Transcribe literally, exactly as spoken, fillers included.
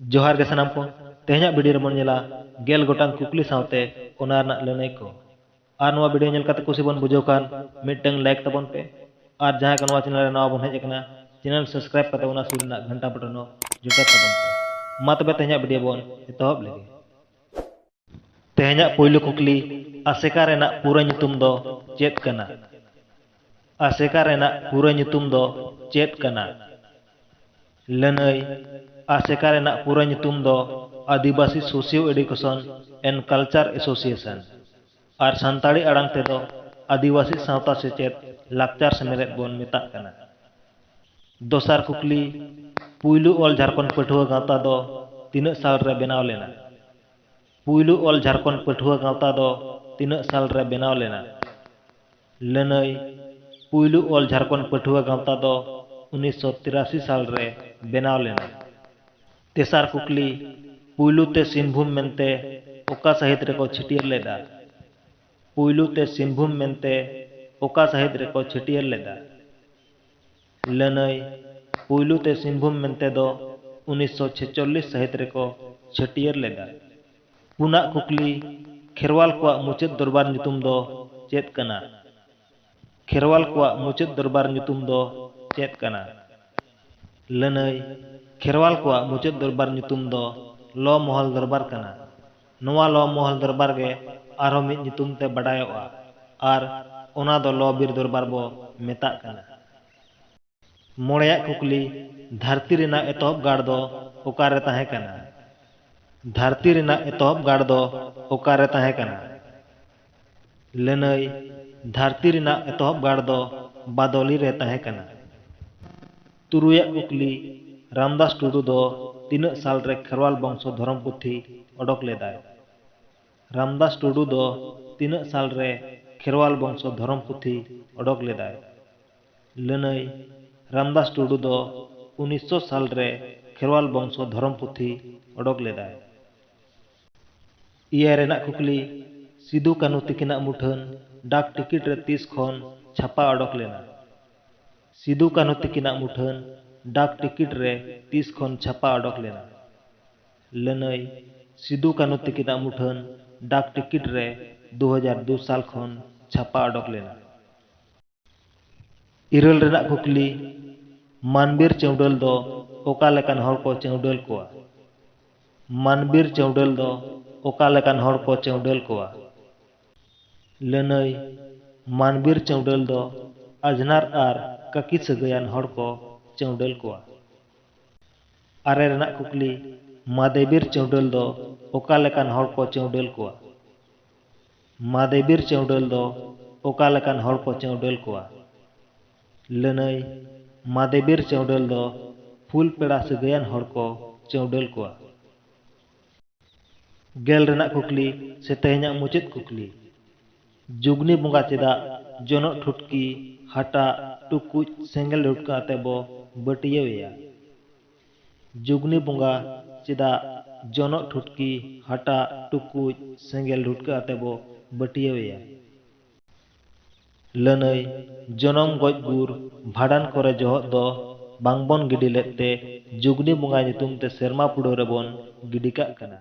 ᱡᱚᱦᱟᱨ ᱜᱮ ᱥᱟᱱᱟᱢ ᱠᱚ᱾ ᱛᱮᱦᱮᱧᱟᱜ ᱵᱷᱤᱰᱤᱭᱳ ᱨᱮᱵᱚᱱ ᱧᱮᱞᱟ ᱜᱮᱞ ᱜᱚᱴᱟᱝ ᱠᱩᱠᱞᱤ ᱥᱟᱶᱛᱮ ᱚᱱᱟ ᱨᱮᱱᱟᱜ ᱞᱟᱹᱱᱟᱹᱭ ᱠᱚ᱾ ᱟᱨ ᱱᱚᱣᱟ ᱵᱷᱤᱰᱤᱭᱳ ᱧᱮᱞ ᱠᱟᱛᱮ ᱠᱩᱥᱤ ᱵᱚᱱ ᱵᱩᱡᱷᱟᱹᱣ ᱠᱷᱟᱱ ᱢᱤᱫᱴᱟᱝ ᱞᱟᱭᱤᱠ ᱛᱟᱵᱚᱱ ᱯᱮ᱾ ᱟᱨ ᱡᱟᱦᱟᱸᱭ ᱠᱚ ᱱᱚᱣᱟ ᱪᱮᱱᱮᱞ ᱨᱮ ᱱᱟᱣᱟ ᱵᱚᱱ ᱦᱮᱡ ᱟᱠᱟᱱᱟ, ᱪᱮᱱᱮᱞ ᱥᱟᱵᱥᱠᱨᱟᱭᱤᱵ ᱠᱟᱛᱮ ᱚᱱᱟ ᱥᱩᱨ ᱨᱮᱱᱟᱜ ᱜᱷᱟᱱᱴᱟ ᱵᱚᱴᱚᱱ ᱦᱚᱸ ᱡᱚᱴᱮᱫ ᱛᱟᱵᱚᱱ ᱯᱮ᱾ ᱢᱟ ᱛᱚᱵᱮ ᱛᱮᱦᱮᱧᱟᱜ ᱵᱷᱤᱰᱤᱭᱳ ᱵᱚᱱ ᱮᱛᱚᱦᱚᱵ ᱞᱮᱜᱮ᱾ ᱛᱮᱦᱮᱧᱟᱜ ᱯᱩᱭᱞᱩ ᱠᱩᱠᱞᱤ, ᱟᱥᱮᱠᱟ ᱨᱮᱱᱟᱜ ᱯᱩᱨᱟᱹ ᱧᱩᱛᱩᱢ ᱫᱚ ᱪᱮᱫ ᱠᱟᱱᱟ? ᱟᱥᱮᱠᱟ ᱨᱮᱱᱟᱜ ᱯᱩᱨᱟᱹ ᱧᱩᱛᱩᱢ ᱫᱚ ᱪᱮᱫ ᱠᱟᱱᱟ? ᱞᱟᱹᱱᱟᱹᱭ, ᱟᱥᱮᱠᱟ ᱨᱮᱱᱟᱜ ᱯᱩᱨᱟᱹ ᱧᱩᱛᱩᱢ ᱫᱚ Adivasi socio education and culture association, ᱟᱨ ᱥᱟᱱᱛᱟᱲᱤ ᱟᱲᱟᱝ ᱛᱮᱫᱚ ᱟᱹᱫᱤᱵᱟᱹᱥᱤ ᱥᱟᱶᱛᱟ ᱥᱮᱪᱮᱫ ᱞᱟᱠᱪᱟᱨ ᱥᱮᱢᱞᱮᱫ ᱵᱚᱱ ᱢᱮᱛᱟᱜ ᱠᱟᱱᱟ᱾ ᱫᱚᱥᱟᱨ ᱠᱩᱠᱞᱤ, ᱯᱩᱭᱞᱩ ᱚᱞ ᱡᱷᱟᱨᱠᱷᱚᱸᱰ ᱯᱟᱹᱴᱷᱩᱣᱟᱹ ᱜᱟᱶᱛᱟ ᱫᱚ ᱛᱤᱱᱟᱹᱜ ᱥᱟᱞ ᱨᱮ ᱵᱮᱱᱟᱣ ᱞᱮᱱᱟ? ᱯᱩᱭᱞᱩ ᱚᱞ ᱡᱷᱟᱨᱠᱷᱚᱸᱰ ᱯᱟᱹᱴᱷᱩᱣᱟᱹ ᱜᱟᱶᱛᱟ ᱫᱚ ᱛᱤᱱᱟᱹᱜ ᱥᱟᱞ ᱨᱮ ᱵᱮᱱᱟᱣ ᱞᱮᱱᱟ? ᱞᱟᱹᱱᱟᱹᱭ, ᱯᱩᱭᱞᱩ ᱚᱞ ᱡᱷᱟᱨᱠᱷᱚᱸᱰ ᱯᱟᱹᱴᱷᱩᱣᱟᱹ ᱜᱟᱶᱛᱟ ᱫᱚ ᱩᱱᱤᱥᱥᱚ ᱛᱤᱨᱟᱥᱤ ᱥᱟᱞ ᱨᱮ ᱵᱮᱱᱟᱣ ᱞᱮᱱᱟ᱾ ᱛᱮᱥᱟᱨ ᱠᱩᱠᱞᱤ, ᱯᱩᱭᱞᱩ ᱛᱮ ᱥᱤᱝᱵᱷᱩᱢ ᱢᱮᱱᱛᱮ ᱚᱠᱟ ᱥᱟᱹᱦᱤᱛ ᱨᱮᱠᱚ ᱪᱷᱟᱹᱴᱭᱟᱹᱨ ᱞᱮᱫᱟ? ᱯᱩᱭᱞᱩ ᱛᱮ ᱥᱤᱝᱵᱷᱩᱢ ᱢᱮᱱᱛᱮ ᱚᱠᱟ ᱥᱟᱹᱦᱤᱛ ᱨᱮᱠᱚ ᱪᱷᱟᱹᱴᱭᱟᱹᱨ ᱞᱮᱫᱟ? ᱞᱟᱹᱱᱟᱹᱭ, ᱯᱩᱭᱞᱩ ᱛᱮ ᱥᱤᱝᱵᱷᱩᱢ ᱢᱮᱱᱛᱮ ᱫᱚ ᱩᱱᱤᱥᱥᱚ ᱪᱷᱮᱪᱚᱞᱞᱤᱥ ᱥᱟᱹᱦᱤᱛ ᱨᱮᱠᱚ ᱪᱷᱟᱹᱴᱭᱟᱹᱨ ᱞᱮᱫᱟ᱾ ᱯᱩᱱᱟᱜ ᱠᱩᱠᱞᱤ, ᱠᱷᱮᱨᱣᱟᱞ ᱠᱚᱣᱟᱜ ᱢᱩᱪᱟᱹᱫ ᱫᱚᱨᱵᱟᱨ ᱧᱩᱛᱩᱢ ᱫᱚ ᱪᱮᱫ ᱠᱟᱱᱟ? ᱠᱷᱮᱨᱣᱟᱞ ᱠᱚᱣᱟᱜ ᱢᱩᱪᱟᱹᱫ ᱫᱚᱨᱵᱟᱨ ᱧᱩᱛᱩᱢ ᱫᱚ ᱪᱮᱫ ᱠᱟᱱᱟ? ᱞᱟᱹᱱᱟᱹᱭ, ᱠᱷᱮᱨᱣᱟᱞ ᱠᱚᱣᱟᱜ ᱢᱩᱪᱟᱹᱫ ᱫᱚᱨᱵᱟᱨ ᱧᱩᱛᱩᱢ ᱫᱚ ᱞᱚ ᱢᱚᱦᱚᱞ ᱫᱚᱨᱵᱟᱨ ᱠᱟᱱᱟ᱾ ᱱᱚᱣᱟ ᱞᱚ ᱢᱚᱦᱚᱞ ᱫᱚᱨᱵᱟᱨ ᱜᱮ ᱟᱨᱦᱚᱸ ᱢᱤᱫ ᱧᱩᱛᱩᱢ ᱛᱮ ᱵᱟᱰᱟᱭᱚᱜᱼᱟ, ᱟᱨ ᱚᱱᱟ ᱫᱚ ᱞᱚ ᱵᱤᱨ ᱫᱚᱨᱵᱟᱨ ᱵᱚ ᱢᱮᱛᱟᱜ ᱠᱟᱱᱟ᱾ ᱢᱚᱬᱮᱭᱟᱜ ᱠᱩᱠᱞᱤ, ᱫᱷᱟᱹᱨᱛᱤ ᱨᱮᱱᱟᱜ ᱮᱛᱚᱦᱚᱵ ᱜᱟᱲ ᱫᱚ ᱚᱠᱟᱨᱮ ᱛᱟᱦᱮᱸ ᱠᱟᱱᱟ? ᱫᱷᱟᱹᱨᱛᱤ ᱨᱮᱱᱟᱜ ᱮᱛᱚᱦᱚᱵ ᱜᱟᱲ ᱫᱚ ᱚᱠᱟᱨᱮ ᱛᱟᱦᱮᱸ ᱠᱟᱱᱟ? ᱞᱟᱹᱱᱟᱹᱭ, ᱫᱷᱟᱹᱨᱛᱤ ᱨᱮᱱᱟᱜ ᱮᱛᱚᱦᱚᱵ ᱜᱟᱲ ᱫᱚ ᱵᱟᱫᱚᱞᱤ ᱨᱮ ᱛᱟᱦᱮᱸ ᱠᱟᱱᱟ᱾ ᱛᱩᱨᱩᱭᱟᱜ ᱠᱩᱠᱞᱤ, ᱨᱟᱢᱫᱟᱥ ᱴᱩᱰᱩ ᱫᱚ ᱛᱤᱱᱟᱹᱜ ᱥᱟᱞ ᱨᱮ ᱠᱷᱮᱨᱣᱟᱞ ᱵᱚᱝᱥᱚ ᱫᱷᱚᱨᱚᱢ ᱯᱩᱛᱷᱤ ᱚᱰᱚᱠ ᱞᱮᱫᱟᱭ? ᱨᱟᱢᱫᱟᱥ ᱴᱩᱰᱩ ᱫᱚ ᱛᱤᱱᱟᱹᱜ ᱥᱟᱞ ᱨᱮ ᱠᱷᱮᱨᱣᱟᱞ ᱵᱚᱝᱥᱚ ᱫᱷᱚᱨᱚᱢ ᱯᱩᱛᱷᱤ ᱚᱰᱚᱠ ᱞᱮᱫᱟᱭ? ᱞᱟᱹᱱᱟᱹᱭ, ᱨᱟᱢᱫᱟᱥ ᱴᱩᱰᱩ ᱫᱚ ᱩᱱᱤᱥᱥᱚ ᱥᱟᱞ ᱨᱮ ᱠᱷᱮᱨᱣᱟᱞ ᱵᱚᱝᱥᱚ ᱫᱷᱚᱨᱚᱢ ᱯᱩᱛᱷᱤ ᱚᱰᱚᱠ ᱞᱮᱫᱟᱭ᱾ ᱮᱭᱟᱭ ᱨᱮᱱᱟᱜ ᱠᱩᱠᱞᱤ, ᱥᱤᱫᱩ ᱠᱟᱹᱱᱦᱩ ᱛᱤᱠᱤᱱᱟᱜ ᱢᱩᱴᱷᱟᱹᱱ ᱰᱟᱠ ᱴᱤᱠᱤᱴ ᱨᱮ ᱛᱤᱥ ᱠᱷᱚᱱ ᱪᱷᱟᱯᱟ ᱚᱰᱚᱠ ᱞᱮᱱᱟ? ᱥᱤᱫᱩ ᱠᱟᱹᱱᱦᱩ ᱛᱤᱠᱤᱱᱟᱜ ᱢᱩᱴᱷᱟᱹᱱ ᱰᱟᱠ ᱴᱤᱠᱤᱴ ᱨᱮ ᱛᱤᱥ ᱠᱷᱚᱱ ᱪᱷᱟᱯᱟ ᱚᱰᱚᱠ ᱞᱮᱱᱟ? ᱞᱟᱹᱱᱟᱹᱭ, ᱥᱤᱫᱩ ᱠᱟᱹᱱᱦᱩ ᱛᱤᱠᱤᱱᱟᱜ ᱢᱩᱴᱷᱟᱹᱱ ᱰᱟᱠ ᱴᱤᱠᱤᱴ ᱨᱮ ᱫᱩ ᱦᱟᱡᱟᱨ ᱫᱩ ᱥᱟᱞ ᱠᱷᱚᱱ ᱪᱷᱟᱯᱟ ᱚᱰᱚᱠ ᱞᱮᱱᱟ᱾ ᱤᱨᱟᱹᱞ ᱨᱮᱱᱟᱜ ᱠᱩᱠᱞᱤ, ᱢᱟᱱᱵᱤᱨ ᱪᱟᱹᱣᱰᱟᱹᱞ ᱫᱚ ᱚᱠᱟ ᱞᱮᱠᱟᱱ ᱦᱚᱲ ᱠᱚ ᱪᱟᱹᱣᱰᱟᱹᱞ ᱠᱚᱣᱟ? ᱢᱟᱱᱵᱤᱨ ᱪᱟᱹᱣᱰᱟᱹᱞ ᱫᱚ ᱚᱠᱟ ᱞᱮᱠᱟᱱ ᱦᱚᱲ ᱠᱚ ᱪᱟᱹᱣᱰᱟᱹᱞ ᱠᱚᱣᱟ? ᱞᱟᱹᱱᱟᱹᱭ, ᱢᱟᱱᱵᱤᱨ ᱪᱟᱹᱣᱰᱟᱹᱞ ᱫᱚ ᱟᱡᱷᱱᱟᱨ ᱟᱨ ᱠᱟᱹᱠᱤ ᱥᱟᱹᱜᱟᱹᱭᱟᱱ ᱦᱚᱲ ᱠᱚ ᱪᱟᱹᱣᱰᱟᱹᱞ ᱠᱚᱣᱟ᱾ ᱟᱨᱮ ᱨᱮᱱᱟᱜ ᱠᱩᱠᱞᱤ, ᱢᱟᱫᱮᱵᱤᱨ ᱪᱟᱹᱣᱰᱟᱹᱞ ᱫᱚ ᱚᱠᱟ ᱞᱮᱠᱟᱱ ᱦᱚᱲ ᱠᱚ ᱪᱟᱹᱣᱰᱟᱹᱞ ᱠᱚᱣᱟ? ᱢᱟᱫᱮᱵᱤᱨ ᱪᱟᱹᱣᱰᱟᱹᱞ ᱫᱚ ᱚᱠᱟ ᱞᱮᱠᱟᱱ ᱦᱚᱲ ᱠᱚ ᱪᱟᱹᱣᱰᱟᱹᱞ ᱠᱚᱣᱟ? ᱞᱟᱹᱱᱟᱹᱭ, ᱢᱟᱫᱮᱵᱤᱨ ᱪᱟᱹᱣᱰᱟᱹᱞ ᱫᱚ ᱯᱷᱩᱞ ᱯᱮᱲᱟ ᱥᱟᱹᱜᱟᱹᱭᱟᱱ ᱦᱚᱲ ᱠᱚ ᱪᱟᱹᱣᱰᱟᱹᱞ ᱠᱚᱣᱟ᱾ ᱜᱮᱞ ᱨᱮᱱᱟᱜ ᱠᱩᱠᱞᱤ ᱥᱮ ᱛᱮᱦᱮᱧᱟᱜ ᱢᱩᱪᱟᱹᱫ ᱠᱩᱠᱞᱤ, ᱡᱩᱜᱽᱱᱤ ᱵᱚᱸᱜᱟ ᱪᱮᱫᱟᱜ ᱡᱚᱱᱚᱜ ᱴᱷᱩᱴᱠᱤ, ᱦᱟᱴᱟᱜ, ᱴᱩᱠᱩᱡ, ᱥᱮᱸᱜᱮᱞ ᱰᱷᱩᱴᱠᱟᱹ ᱟᱛᱮ ᱵᱚ ᱵᱟᱹᱴᱤᱭᱟᱹᱣ ᱮᱭᱟ? ᱡᱩᱜᱽᱱᱤ ᱵᱚᱸᱜᱟ ᱪᱮᱫᱟᱜ ᱡᱚᱱᱚᱜ ᱴᱷᱩᱴᱠᱤ, ᱦᱟᱴᱟᱜ, ᱴᱩᱠᱩᱡ, ᱥᱮᱸᱜᱮᱞ ᱰᱷᱩᱴᱠᱟᱹ ᱟᱛᱮ ᱵᱚ ᱵᱟᱹᱴᱤᱭᱟᱹᱣ ᱮᱭᱟ? ᱞᱟᱹᱱᱟᱹᱭ, ᱡᱚᱱᱚᱢ ᱜᱚᱡ ᱜᱩᱨ ᱵᱷᱟᱸᱰᱟᱱ ᱠᱚᱨᱮ ᱡᱚᱦᱚᱜ ᱫᱚ ᱵᱟᱝᱵᱚᱱ ᱜᱤᱰᱤ ᱞᱮᱫ ᱛᱮ ᱡᱩᱜᱽᱱᱤ ᱵᱚᱸᱜᱟ ᱧᱩᱛᱩᱢ ᱛᱮ ᱥᱮᱨᱢᱟ ᱯᱩᱲᱟᱹ ᱨᱮᱵᱚᱱ ᱜᱤᱰᱤ ᱠᱟᱜ ᱠᱟᱱᱟ᱾